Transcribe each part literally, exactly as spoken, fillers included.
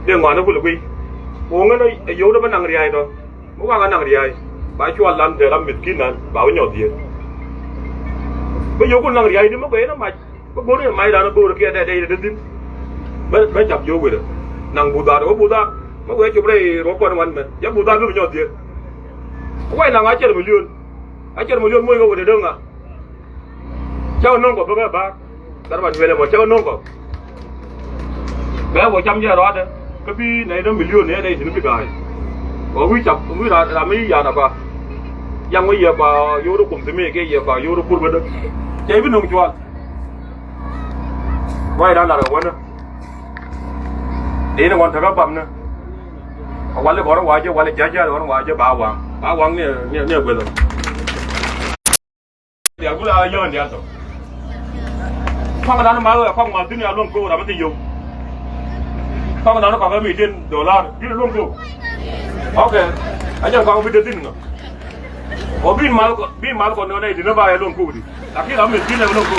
Yɛ ŋɔaani kulɛ guiy. Ku ŋän ɛ yio̱w dee bä naŋ ria̱a̱y tɔ. Mi waŋ ɛ naŋ ria̱a̱y ba cual lan te ram mi̱th ki̱n nan ba wä nyɔk dhiee. Bä yio̱w kul naŋ ria̱a̱y di mi guiy ni mac. Bä go̱r ni mac dan bo̱o̱r kiɛ dee dee dee thi̱n. Bä bä cap yio̱w wetdä naŋ budhaar wä budhaar. Mi wee cop rɛy ruɔ̱p kɔn wan mɛ jɛ budhaar bi bi nyɔk dhiee. Wec naŋ a cɛr milion. A cɛr milion moc kɛ wetdä dee ŋa. Cä kɛ no̱o̱ŋ kɔ bä kɛ ba̱a̱k. Gat ba duël ɛmɔ cä kɛ no̱o̱ŋ kɔ. Bɛ wä cam jɛ rɔadɛ kä bi nɛy däm milion nɛy nɛy tin bi ga̱a̱c. Wä wi̱i̱ cap wi̱i̱ ram mi yic yan a kɔa. Yaŋ wä yiëë kɔa yo̱o̱r kum thimi kɛ yiëë kɔa yo̱o̱r kur bädä. Cɛ bi no̱o̱ŋ cual. Ruac dan lar kɛ wänä. Dee ni ŋuɔ̱n tekä bam ni. A wali kɔn wa̱a̱ jɛ wali ja̱ja̱ kɔn wa̱a̱ jɛ ba waŋ ba waŋ ni ni ni guelä. Dial gula a yɔn dial tɔ. Kɔŋ dan ma kɔŋ ma duni a luɔm ko ram ti yow. Kɔŋ dan kɔŋ mi tin dollar di luɔm ko. Okay. A jɛ kɔŋ bi de din no. O bin mal ko bin mal ko no ne di no ba ya luɔm ko di. Lakin ram mi tin a luɔm ko.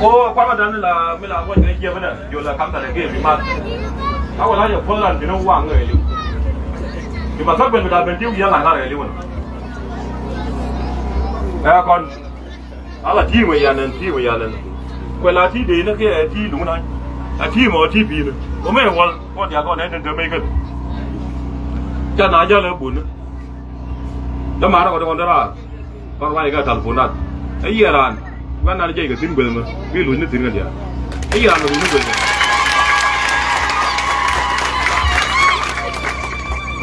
Ko kɔŋ dan la mi la ko ne je bana. Yo la kam ta le ke bi mal. Ka wala yo ko lan di no wa ngai. Ti ma thak ben bi da ben ti ya ngar ngar li won. Ɛ kɔn. Ala ti ma yan ti ma yan. Kuɛ la ti de ne ke ti lu na. A ti ma ti bi ne. Ko me wal ko ya ko ne de me ke. Ja na ja le bun. Da ma ra ko de ko da ra. Kɔn ruac kɛ talpon dat. Ɛ yiëë raan. Kuan nan jɛc kɛ thi̱n gueth mɛ bi luc ni thi̱n kɛ diaal. Ɛ yiëë raan kɛ luc ni gueth mɛ.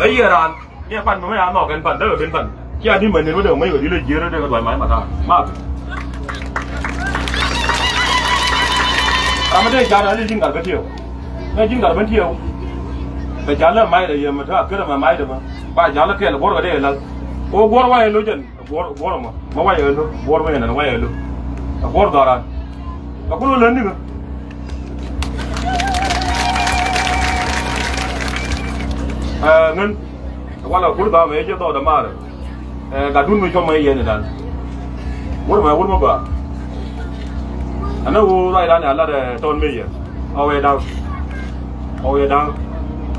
Ɛ yiëë raan. Niɛ pan mɛ mɛ a nhɔk ɛn pan dee kɛ ben pan. Cia di mɛ nin wä dee mɛ wä di lɛ jiër wä dee kɛ duac mac ma taar ma. Ram mi dee jar a li ji̱n gat bä tiɛw. Mɛ ji̱n gat bä tiɛw. Kɛ jalä mac dee yɛ mɛ taar kärɛ mɛ mac dee mɛ ba jalä kɛl guɔr kɛ dee lath. Ko guɔr wa yɛ lo̱c ɛn. Guɔr guɔr mɔ mɔ wayɛ lo guɔr mɔ yɛn wayɛ lo. A guɔr dhɔran. A kul wä län nikä. Ɛ ŋän. Wala kul dhɔr mɛ jɛ dhɔr dɛ marɛ. Ɛ gatdun mi cɔm mɛ yɛn dan. Wur mɛ wur mɛ ba. Anɛ wur ruac dan ya lat ɛ tɔn mɛ yɛ. Ɔ wee da̱ŋ. Ɔ wee da̱ŋ.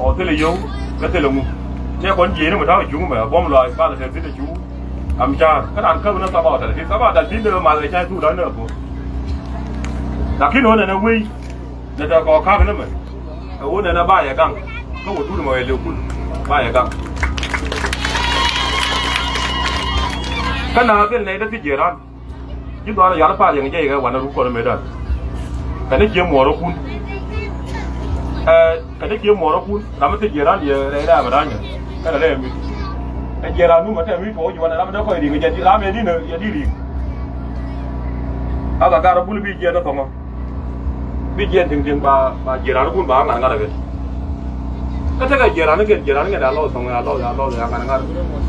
Ɔ thilɛ yio̱w kä thilɛ ŋu. Nɛ kɔn jiɛni mɛ ta̱a̱ cuŋ mɛ buɔ̱m lɔaac palɛ tɛth thilɛ cuŋ. Am car kä raan käp ni thabat al fi thabat al fi ni ma ca tu dan ni apo. Lakin wä nɛnɛ wei ni tɛ kɔ kak ni mɛ. Ɛ wä nɛnɛ ba yɛ gaŋ kä wä dut mɛ wɛ liw kul ba yɛ gaŋ. Kä na thil nɛy dä ti jiran. Ji̱ dhɔaar yal pa̱a̱r yɛŋ jɛ yɛ kɛ wanɛ ruk kɔn mɛ dan. Kɛ ni jiɛ muɔɔr kun. Ɛ Kɛ dee kiɛ muɔɔr ɛ kun ram mi thil jiɛɛr ran yɛ rɛy rɛ̈ɛ̈m ɛ ranyɛ. Kɛnɛ rɛy mi ɛ jiɛɛr ran nu mɛ tɛm mi tuɔɔk ji̱ wanɛ ram mi dee kɔc ri̱i̱ŋ ɛ jɛ ram yɛ di̱n yɛ di̱n ri̱i̱ŋ. A ka gar ɛ bul bi jiɛɛn ɛ thɔŋä. Bi jiɛɛn ti̱ŋ ti̱ŋ ba ba jiɛɛr ran ɛ kun ba ŋa̱r ŋa̱r ɛ kɛ. Kä tekɛ jiɛɛr ran ɛ kɛn jiɛɛr ran ɛ ŋɛn a lɔɔth thɔŋä a lɔɔth a lɔɔth a ŋa̱r ŋa̱r.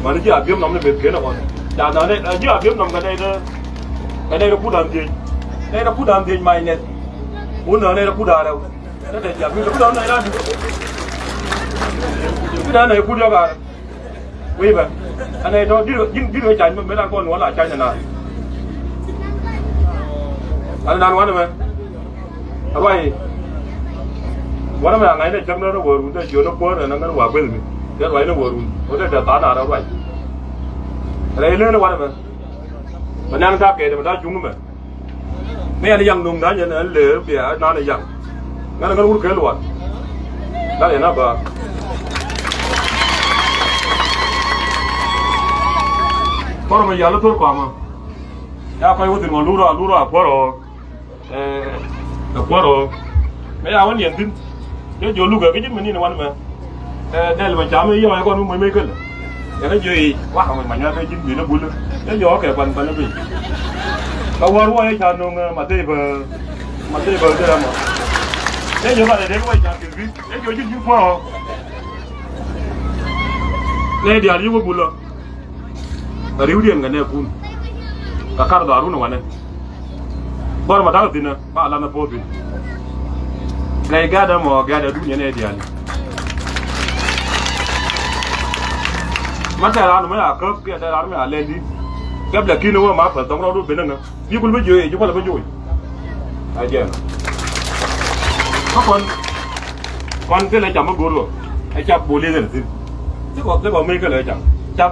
Mäni ji̱ a biöm nɔm ni meth ken ɛ kɔn. Ca nɔ ji̱ a biöm nɔm kɛ nɛy dee kɛ nɛy dee kut an thiec. Nɛy dee kut an thiec mac nɛth. Wun nɔ nɛy dee kut an rɛw. Kä te jiak mi dɔ̱ŋ nɛy ran. Mi dan nɛy kut yɔk ar. Wi̱i̱ bɛ. Anɛ tɔ di̱t di̱t di̱t wee cany mi ran kɔn wala cany na. Anɛ dan wanɛ mɛ. Ruac. Wanɛ mɛ aŋa̱c nɛ cäŋ nɛ rɛ wä run dee jiön nɛ kuäär ɛn aŋän wa gueth mi. Dee ruac nɛ wä run wä dee dee tha̱a̱n a rɛ ruac. Rɛy lëën wanɛ mɛ. Mɛ nɛn ta̱a̱ kɛɛt mɛ ta̱a̱ cuŋ mɛ. Mi ɛn yaŋ nuŋ da̱ny ɛn ɛn lëë bia nan ɛ yaŋ. Ŋän ɛ ŋän wur kɛ luɔt. Da̱ny ɛn a bä. Kɔr mɛ yal ɛ thor kɔamä. Ya kɔc wä thi̱n ŋɔn lurɔ lurɔ a kuɔrɔ. Ɛ kuɔrɔ. Mɛ ya wä niɛn thi̱n. Cä jiɔ lukɛ kä ji̱n mi ni̱n wan mɛ. Ɛ dɛl mɛ cam i̱ yɔɔc kɔn mi moc mec kälä. Yɛn a jiɔ i̱ wak mɛ manyuath ɛ ji̱n bi̱n ɛ bul. Ɛ jiɔ kɛ kuan kuan ɛ piny. Kä wäär wä ɛ ca no̱ŋ ɛ ma thep ɛ ma thep ɛ dee mɔ. Ɛ jiɔ kɔn ɛ dee wä ca kɛ bi̱n. Ɛ jiɔ ji̱n ji̱n kuɔrɔ. Nɛ diaal yi wä bul ɔ. Riwdiɛn kɛ nɛ kun. Kä kar dhɔaarun wanɛ. Bɔr ma ta̱k thi̱n ɛ ba lan ɛ poth thi̱n. Rɛy gɛ̈t ɛmɔ gɛ̈t ɛ duun yɛn ɛ diaal. Ma tɛ̈r raan mɛ a käp kiɛ tɛ̈r raan mɛ a lɛl di̱t. Kɛp lɛ ki̱n ɛ wä ma päth thɔŋ rɔɔdu ben ɛŋä. Bi kul bi jiöc ji̱ kualɛ bi joc. A jɛn. Kä kɔn, kɔn kɛ lɛ cam mi go̱o̱r kɔ. Ɛ cap bol yɛ kɛ lɛ thi̱n. Thikɔ, thikɔ mi kɛ lɛ cam. Cap.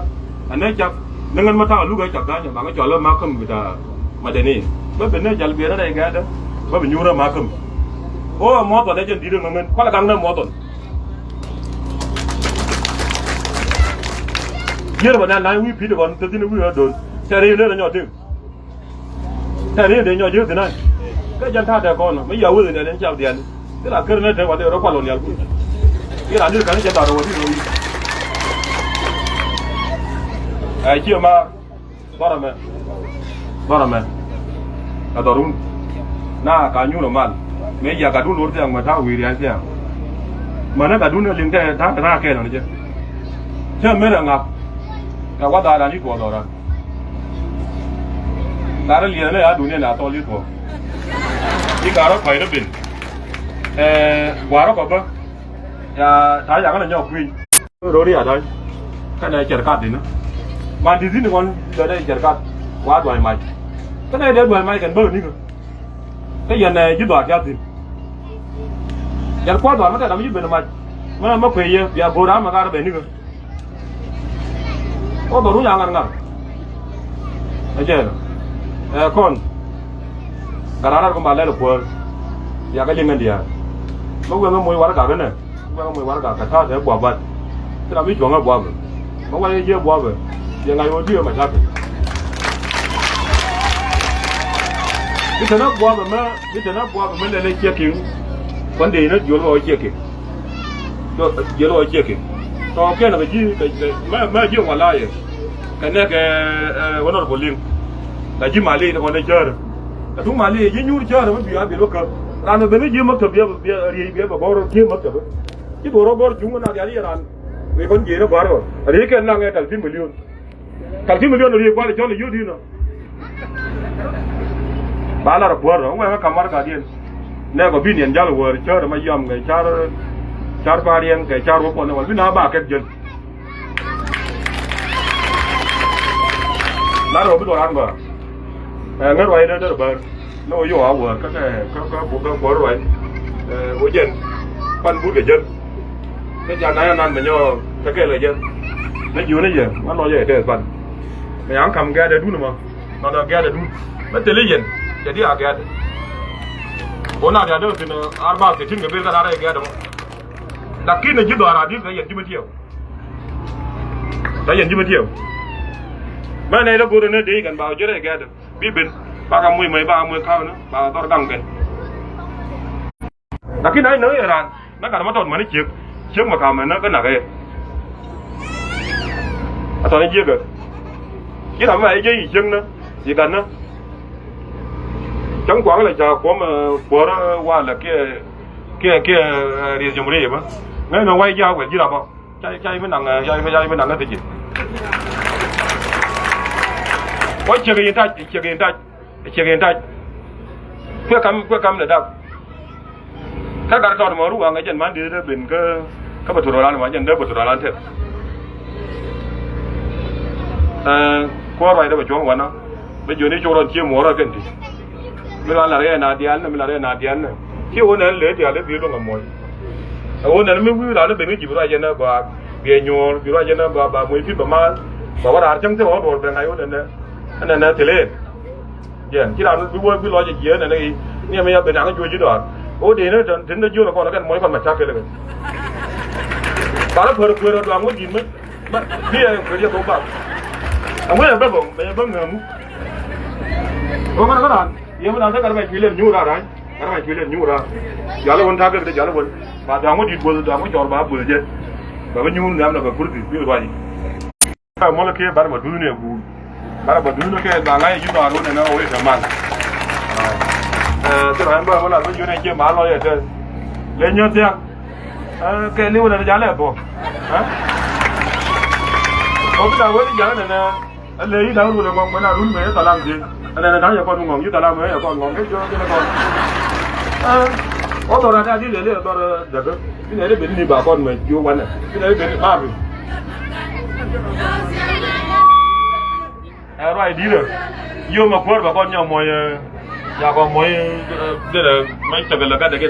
Ɛn ɛ cap. Ni ŋän ma ta̱a̱ luk ɛ cap da̱a̱n jɛ baŋ ɛ cɔl ɛ ma käm bi ta̱a̱ ma dɛn i̱. Bä ben ni ɛ jal biɛt rɛy gɛɛt ɛ. Bä bi nyuur ɛ ma käm. Ɣöö ɛ muɔth ɔ dee jɛn di̱t ɛ ŋäŋ ŋän. Kualɛ gaŋ ni ɛ muɔth ɔ. Yiër bɛ nɛn na wi̱i̱ pi̱t ɛ kɔn te thi̱n wi̱i̱ ɛ do̱n. Cɛ rɛy lëër ɛ nyɔk tëk. Tɛ̈r yɛn dee nyɔk ji̱ thi̱n an. Kä jɛn ta̱a̱ tɛ̈ kɔn mi yia weth in dee len cak diaal. Thil a ker ni te wa dee rɔ kual wä nial kuc. Thil a lir kani cɛ dhɔr wä di rɔ yi. Ɛ ciɛ maar. Dhɔr ɛmɛ. Dhɔr ɛmɛ. Ɛ dhɔr wun. Na ka nyuur ɛ mal. Mëë yia ka dun lo̱r thiaŋ mɛ ta̱a̱ wi̱i̱ ria̱a̱ny thiaŋ. Mänä ka dun ɛ liŋ tɛ ta̱a̱ tɛ ta̱a̱ kɛɛl ɔni jɛ. Cä mer ɛ ŋa̱k. Ɛ wa dhaar an i̱ tuɔɔk dhɔran. Lar liɛɛnɛ ya dunia na thɔl i̱ tuɔɔk. I̱ ka̱r ɔ pa̱y rɔ ben. Ɛ gua̱a̱r ɔ kɔ bä. Ya ta̱a̱ yakä nɛ nyɔk kui̱ny. Rori a da̱ny. Kɛnɛ cɛr kat dinä. Man di̱t thi̱n ŋuɔ̱n dɔ̱dɛ cɛr kat. Wa dua̱ny mac. Kɛnɛ dee dua̱ny mac kɛn bä nikä. Kä yɛn ɛ ji̱ dhɔaar tiath thi̱n. Yɛn kua̱r dhɔaar mi tɛ̈t ram ji̱ ben mac. Mä mä kuec yɛ bia go̱o̱r ram ɛ ka̱r ben nikä. Ɔ dhɔr wun ca ŋa̱r ŋa̱r. Ɛ jɛɛn ɛ kɔn. Gat raar kum ba lɛl kuäär. Yakä liŋ ɛn diaal. Mi wëŋ ɛ moc warɛgak inɛ. Mi wëŋ ɛ moc warɛgak kɛ ta̱a̱ tɛ buɔ̱p bat. Ci ram mi cuɔ̱ŋ ɛ buɔ̱p ɛ. Mi wä yɛ jiɛ buɔ̱p ɛ. Yɛ ŋa̱c ɣöö di̱i̱ ɛ mɛ ca̱k. Bi tɛn ɛ buɔ̱p ɛ mɛ, bi tɛn ɛ buɔ̱p ɛ mɛ lɛl ɛ ciɛ kiŋ. Kuan dee inä diöl wä ɔ ciɛ kiŋ. Jiɛl wä ciɛ kɛ tɔ̱ kɛn kɛ ji̱ kɛ mɛ ji̱ wala yɛ kɛ nɛ kɛ honorable liŋ. Kɛ ji̱ mali kɛ kɔn cäärä kɛ tuŋ mali ji̱ nyuur cäärä mi biɛ a biɛl bä käp. Ran mi ben ji̱ maktab biɛ biɛ riey biɛ bä gɔr ji̱ maktab. Ji̱ duɔr bä gɔr cuŋ na dial yɛ ran. Wi̱i̱ kɔn jiɛn bä rɔ riey kɛn naŋ ɛ thirteen million. Thirteen million riey kual cɔl yut inɔ. Ba lar kuäär ŋuɛ̈ŋä kam warɛgakdiɛn. Nɛ kɔ bi niɛn jal wäär cär ma yɔm kɛ car, car pariɛŋ kɛ car wä puɔn wal bi na ba kɛk jäl. Lar wä bi dhɔran bä. Ɛ ŋär ruac dee dee bär. Ni wä yɔ a wäär kä kɛ kä kä kuɔr ruac. Ɛ wä jɛn pan but kɛ jäl. Kä ca na ya nan bɛ nyɔ kä kɛl kɛ jäl. Ni jiuni jɛ ma lɔcɛ kɛ tɛth pan. Mɛ yaŋ kam gɛɛt ɛ dun mɔ. Nɔnɔ gɛɛt ɛ dun. Mɛ thil i̱ yɛn cɛ di a gɛɛt. Ɣöö na riat dee thi̱n arba thitin kɛ ber kä na rɛy gɛɛt ɛmɔ. Lakin ɛ ji̱ dhɔaar a di̱t kɛ yɛn ji̱ mi tiɛw. Kɛ yɛn ji̱ mi tiɛw. Mɛ nɛy dee go̱o̱r ɛn ɛ dee kɛn ba ji̱ rɛy gɛɛt ɛ bi ben ba kɛ moc mɔc ba kɛ moc ka̱wni ba kɛ dhɔr gaŋ kɛn. Lakin a inä iran na gat ma tɔt mani ciek ciek ma kamɛ na kä nak ɛ. A tɔt ni jiek ɛ. Ci ram ma ijiɛ yi ciek na yi gat na. Cäŋ kuaŋ lɛ ca kuɔm kuɔr wa lɛ kiɛ kiɛ kiɛ rieth jom riec bä. Ŋäc mɛ wa ijiɛ a wɛl ji̱ rap bä. Ca ca ibi naŋ ca ibi ca ibi naŋ kä thiec. Wa ciek in tac ciek in tac. Ciek in tac. Kuɛ kam kuɛ kam lɛ dak. Kä gat tɔt mɔ ruwaŋ ɛ jɛn man di̱t ben kä kä bɛ turɔ ran mɔ jɛn dee bɛ turɔ ran tɛth. Kuɔr ruac dee bɛ cuɔ̱ŋ wanɔ bɛ jiɔni cuk rɔn cie muɔrɔ kɛn ti. Mi ran lar yɛ na dial nɛ mi lar yɛ na dial nɛ. Cie wä nɛn lɛ dial dee bi luŋ a muɔc. Ɛ wä nɛn mi wi̱i̱ ran ben kä ji̱ bi ruac jɛn dee gɔaa biɛ nyuɔ̱ɔ̱r bi ruac jɛn dee gɔaa ba muɔc pi̱th bɛ ma̱a̱th. Ba wä raar cäŋ thil wä duɔr ben a yɛ wä nɛn nɛ. Ɛnɛnɛ thilëën. Jɛn ci raan bi wä bi lɔc ɛ jiɛɛn ɛn i̱ ni ɛmɛ ya ben aŋ juɔc ji̱ dɔaar. Ɣöö dee ni tɛn tin dee jiöl ɛ kɔn ɛ kɛn muɔc kɔn ma cak kɛl kɛ. Ba rɔ pär kuëër ɛ duaŋ wä di̱t mi bi ɛ kuëër yɛ thok bak. Ɛŋu ɛ bä bä mɛ yɛ bä ŋäämu. Ɣöö ŋän ɛ kä raan yɛ mi raan te gat mɛ cuël ɛn nyuur raan raan gat mɛ cuël ɛn nyuur raan. Jal ɛ wän ta̱a̱ kɛ kɛ jal ɛ wän ba duaŋ wä di̱t buɔth duaŋ wä cɔɔr ba buɔth jɛ. Bɛ bä nyuur nhiam nɛ bɛ kurthi bi ruac. Mɔlɛ kiɛ barɛ bɛ duuni ɛ guur. Barɛ bɛ duuni kɛ ba ŋa̱c ɛ ji̱ dhɔaar wun ɛn ɛ ɣöö i̱ te mal. Ɛ thil ɣän bä wä lar bä ji̱ wun ɛ ji̱ mal lɔ yɛ te. Lɛ nyɔ̱th thia̱k. Ɛ kɛ li̱w ɛn ɛ jalɛ bɔ. Ɛ ɣöö bi da̱k wee ni ja̱l ɛn ɛ ɛ lɛ i̱ da̱k run ɛ ŋɔ̱ŋ mɛn a run mɛ i̱ thalam ji̱. Ɛn ɛ da̱k yɛ kɔn ŋɔ̱ŋ i̱ thalam mɛ yɛ kɔn ŋɔ̱ŋ kɛ jiɔk kɛn ɛ kɔn. Ɛ ɣöö dhɔr ɛ da̱k di̱t ɛ liɛ dhɔr ɛ däkä. Bi nɛ ri ben ni ba kɔn mɛ jiö wanɛ bi nɛ ri ben ni ba bi. Ɛ ruac di̱t ɛ yom ɛ kuäär ba kɔn nyɔk mɔc ɛ ya kɔn mɔc ɛ derɛ mɛ cäk ɛ lɛ gat ɛ kɛ